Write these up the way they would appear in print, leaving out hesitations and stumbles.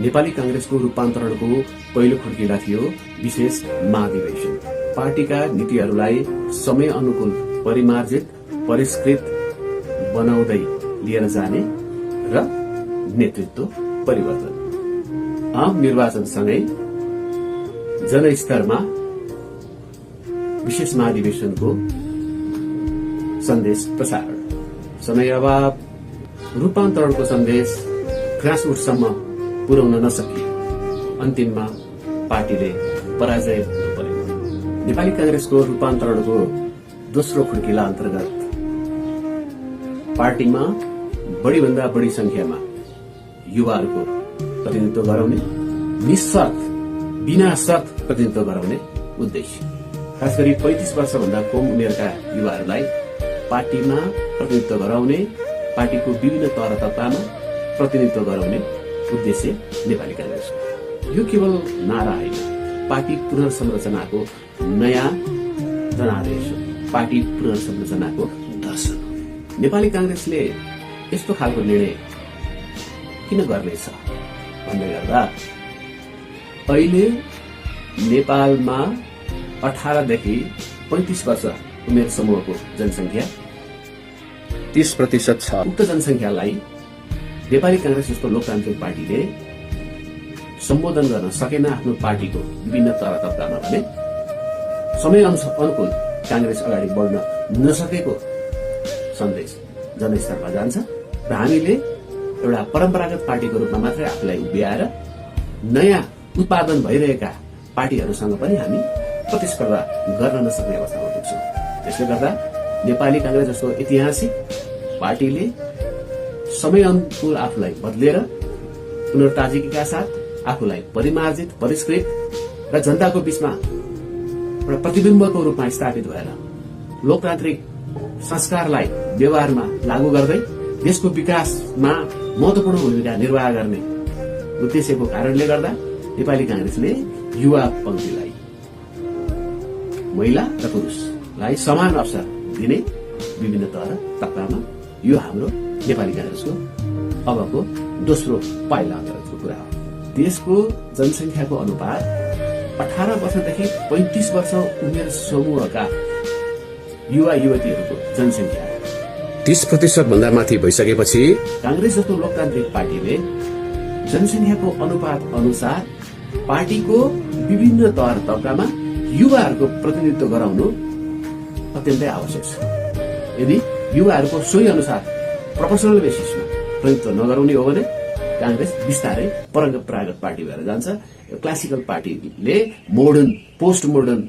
नेपाली कांग्रेसको रूपान्तरणको पहिलो खुड्किला थियो विशेष महाधिवेशन। पार्टीका नीतिहरूलाई समय अनुकूल परिमार्जित परिष्कृत बनाउँदै लिएर जाने र नेतृत्व परिवर्तन। आम निर्वाचनसँगै जनस्तरमा विशेष महाधिवेशनको सन्देश प्रसारण। समय अभाव, रूपान्तरणको सन्देश ग्रासरूटसम्म पुर्याउन नसकियो। अन्तिममा पार्टीले पराजय हुनु पर्यो। नेपाली कांग्रेसको रूपान्तरणको दोस्रो खुड्किला अन्तर्गत पार्टीमा बढ़ीभन्दा बढ़ी संख्यामा युवाहरूको प्रतिनिधित्व गराउने, निशर्त बिना शर्त प्रतिनिधित्व गराउने उद्देश्य। खास गरी 35 वर्षभन्दा कम उमेरका युवाहरूलाई पार्टीमा प्रतिनिधित्व गराउने, पार्टीको विभिन्न तह र तब्कामा प्रतिनिधित्व गराउने उद्देश्य नेपाली कांग्रेसको। यो केवल नारा होइन, पार्टी पुनर्संरचनाको नयाँ जनादेश हो, पार्टी पुनर्संरचनाको दर्शन हो। नेपाली कांग्रेसले यस्तो खालको निर्णय किन गर्नेछ भन्दै गर्दा अहिले नेपालमा 18 देखि 35 वर्ष उमेर समूहको जनसंख्या 30% छ। उक्त जनसंख्यालाई नेपाली कांग्रेस जस्तो लोकतान्त्रिक पार्टीले सम्बोधन गर्न सकेन आफ्नो पार्टीको विभिन्न तह तब्कामा भने समय अनुकूल कांग्रेस अगाडि बढ्न नसकेको सन्देश जनस्तरमा जान्छ र हामीले एउटा परम्परागत पार्टीको रूपमा मात्रै आफूलाई उभ्याएर नयाँ उत्पादन भइरहेका पार्टीहरूसँग पनि हामी प्रतिस्पर्धा गर्न नसक्ने अवस्थामा पुग्छौं। त्यसले गर्दा नेपाली कांग्रेस जस्तो ऐतिहासिक पार्टीले समय अनुकूल आफूलाई बदलेर पुनर्ताजगीका साथ आफूलाई परिमार्जित परिष्कृत र जनताको बीचमा एउटा प्रतिबिम्बको रूपमा स्थापित भएर लोकतान्त्रिक संस्कारलाई व्यवहारमा लागू गर्दै देशको विकासमा महत्वपूर्ण भूमिका निर्वाह गर्ने उद्देश्यको कारणले गर्दा नेपाली कांग्रेसले युवा पंक्तिलाई, महिला र पुरुषलाई समान अवसर दिने विभिन्न तह र तब्कामा यो हाम्रो नेपाली कांग्रेसको अबको दोस्रो पाइला अन्तर्गतको कुरा हो। देशको जनसंख्याको अनुपात 18 वर्षदेखि 35 वर्ष उमेर समूहका युवा युवतीहरूको जनसंख्या 30% भन्दा माथि भइसकेपछि कांग्रेस जस्तो लोकतान्त्रिक पार्टीले जनसंख्याको अनुपात अनुसार पार्टीको विभिन्न तह तब्कामा युवाहरूको प्रतिनिधित्व गराउनु अत्यन्तै आवश्यक छ। यदि युवाहरूको सोही अनुसार प्रोपोर्सनल बेसिसमा प्रतिनिधित्व नगराउने हो भने कांग्रेस बिस्तारै परम्परागत पार्टी भएर जान्छ। क्लासिकल पार्टीले मोडर्न पोस्ट मोडर्न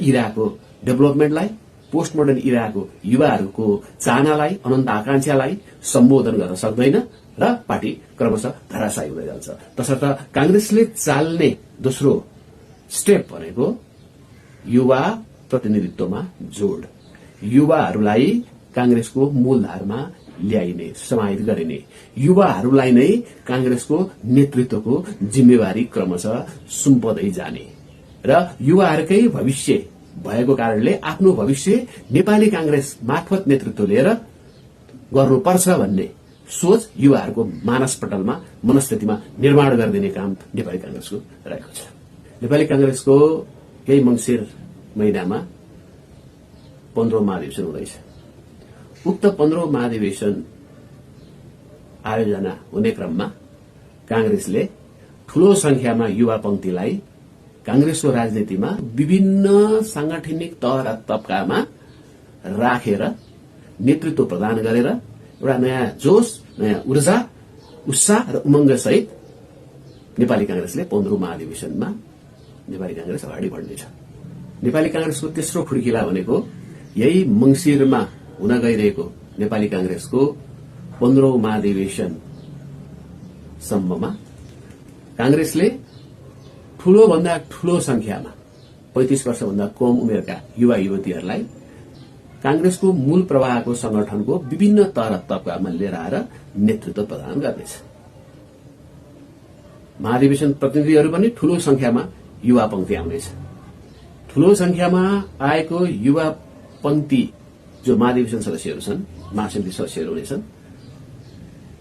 इराको डेभलपमेन्टलाई, पोस्ट मोडर्न इराको युवाहरूको चाहनालाई, अनन्त आकांक्षालाई सम्बोधन गर्न सक्दैन र पार्टी क्रमशः धराशायी हुँदै जान्छ। तसर्थ कांग्रेसले चाल्ने दोस्रो स्टेप भनेको युवा प्रतिनिधित्वमा जोड, युवाहरूलाई कांग्रेसको मूलधारमा ल्याइने, समाहित गरिने, युवाहरूलाई नै कांग्रेसको नेतृत्वको जिम्मेवारी क्रमशः सुम्पदै जाने र युवाहरूकै भविष्य भएको कारणले आफ्नो भविष्य नेपाली कांग्रेस मार्फत नेतृत्व लिएर गर्नुपर्छ भन्ने सोच युवाहरूको मानसपटलमा, मनस्थितिमा निर्माण गरिदिने काम नेपाली कांग्रेसको रहेको छ। नेपाली कांग्रेसको यही मंसिर महिनामा 15औं महाधिवेशन हुँदैछ। उक्त 15औं महाधिवेशन आयोजना हुने क्रममा कांग्रेसले ठूलो संख्यामा युवा पंक्तिलाई कांग्रेसको राजनीतिमा विभिन्न सांगठनिक तह र तब्कामा राखेर नेतृत्व प्रदान गरेर एउटा नयाँ जोश, नयाँ ऊर्जा, उत्साह र उमंग सहित नेपाली कांग्रेसले 15औं महाधिवेशनमा नेपाली कांग्रेस अगाडि बढ्नेछ। नेपाली कांग्रेसको तेस्रो खुड्किला भनेको यही मंसिरमा हुन गइरहेको नेपाली कांग्रेसको 15औं महाधिवेशन सम्ममा कांग्रेसले ठूलो भन्दा ठूलो संख्यामा 35 वर्षभन्दा कम उमेरका युवा युवतीहरूलाई कांग्रेसको मूल प्रवाहको संगठनको विभिन्न तह तब्कामा लिएर आएर नेतृत्व प्रदान गर्नेछ। महाधिवेशन प्रतिनिधिहरू पनि ठूलो संख्यामा युवा पंक्ति आउनेछ। ठूलो संख्यामा आएको युवा पंक्ति जो महाधिवेशन सदस्यहरू छन्, महासमिति सदस्यहरू हुनेछन्,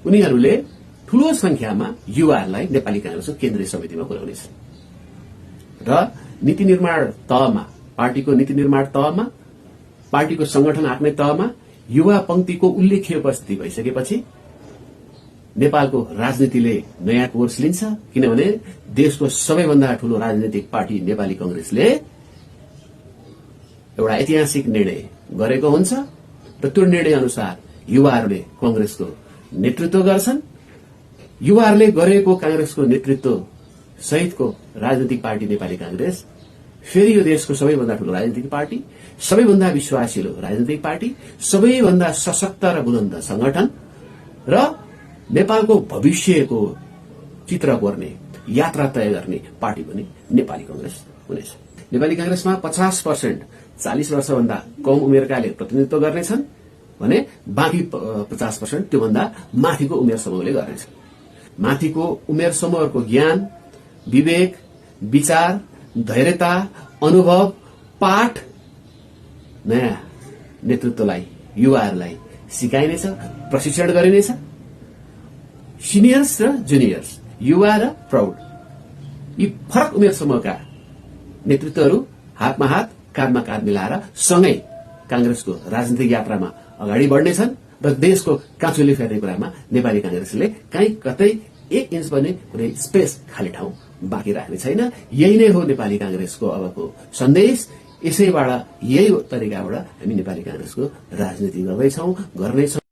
उनीहरूले ठूलो संख्यामा युवाहरूलाई नेपाली कांग्रेसको केन्द्रीय समितिमा पुर्याउनेछ र नीति निर्माण तहमा, पार्टीको नीति निर्माण तहमा, पार्टीको संगठन आँक्ने तहमा युवा पंक्तिको उल्लेख्य उपस्थिति भइसकेपछि नेपालको राजनीतिले नयाँ कोर्स लिन्छ। किनभने देशको सबैभन्दा ठूलो राजनीतिक पार्टी नेपाली कांग्रेसले एउटा ऐतिहासिक निर्णय गरेको हुन्छ र त्यो निर्णय अनुसार युवाहरूले कांग्रेसको नेतृत्व गर्छन्। युवाहरूले गरेको कांग्रेसको नेतृत्व सहितको राजनीतिक पार्टी नेपाली कांग्रेस फेरि यो देशको सबैभन्दा ठूलो राजनीतिक पार्टी, सबैभन्दा विश्वासिलो राजनीतिक पार्टी, सबैभन्दा सशक्त र बुलन्द संगठन र नेपालको भविष्यको चित्र कोर्ने, यात्रा तय गर्ने पार्टी पनि नेपाली कांग्रेस हुनेछ। नेपाली कांग्रेसमा 50% 40 वर्षभन्दा कम उमेरकाले प्रतिनिधित्व गर्नेछन् भने बाँकी 50% त्योभन्दा माथिको उमेर समूहले गर्नेछन्। माथिको उमेर समूहहरूको ज्ञान, विवेक, विचार, धैर्यता, अनुभव, पाठ नयाँ नेतृत्वलाई, युवाहरूलाई सिकाइनेछ, प्रशिक्षण गरिनेछ। सिनियर्स र जुनियर्स, युवा र प्रौढ, यी फरक उमेर समूहका नेतृत्वहरू हातमा हात, काँधमा काँध मिलाएर सँगै कांग्रेसको राजनीतिक यात्रामा अगाडि बढ्नेछन् र देशको काँचुली फेर्ने कुरामा नेपाली कांग्रेसले कहीँ कतै 1 इन्च पनि कुनै स्पेस, खाली ठाउँ बाँकी राख्ने छैन। यही नै हो नेपाली कांग्रेसको अबको सन्देश। यसैबाट, यही तरिकाबाट हामी नेपाली कांग्रेसको राजनीति गर्दैछौं, गर्नेछौं।